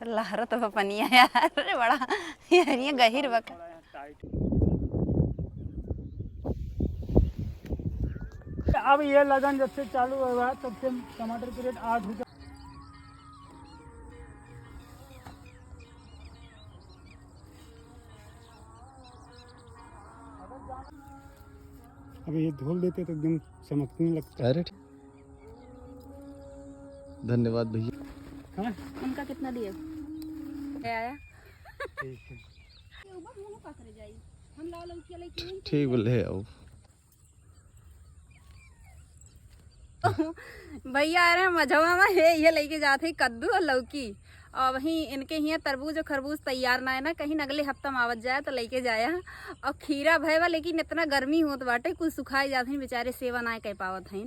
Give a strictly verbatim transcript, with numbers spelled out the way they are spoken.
तो लहरत बा पनिया यार, अरे बड़ा, यार ये गहिर बा का। अब ये लगन जब से चालू हुआ, तब से टमाटर के रेट आठ रुपया। अब ये धुल देते तो एकदम चमकने लगता। अरे ठीक। धन्यवाद भैया। हाँ? उनका कितना दिए? ले आया? ठीक है। ठीक बोले है। अब भैया आ रहे हैं मझवा में, हे, ये लेके जात है कद्दू और लौकी। और वहीं इनके हियाँ तरबूज और खरबूज तैयार ना है ना, कहीं अगले हफ्ता में आवत जाए तो लेके जाया। और खीरा भय बा, लेकिन इतना गर्मी होत बाटे, कुल सुखाए जात हैं बेचारे, सेवा ना कर पावत हैं।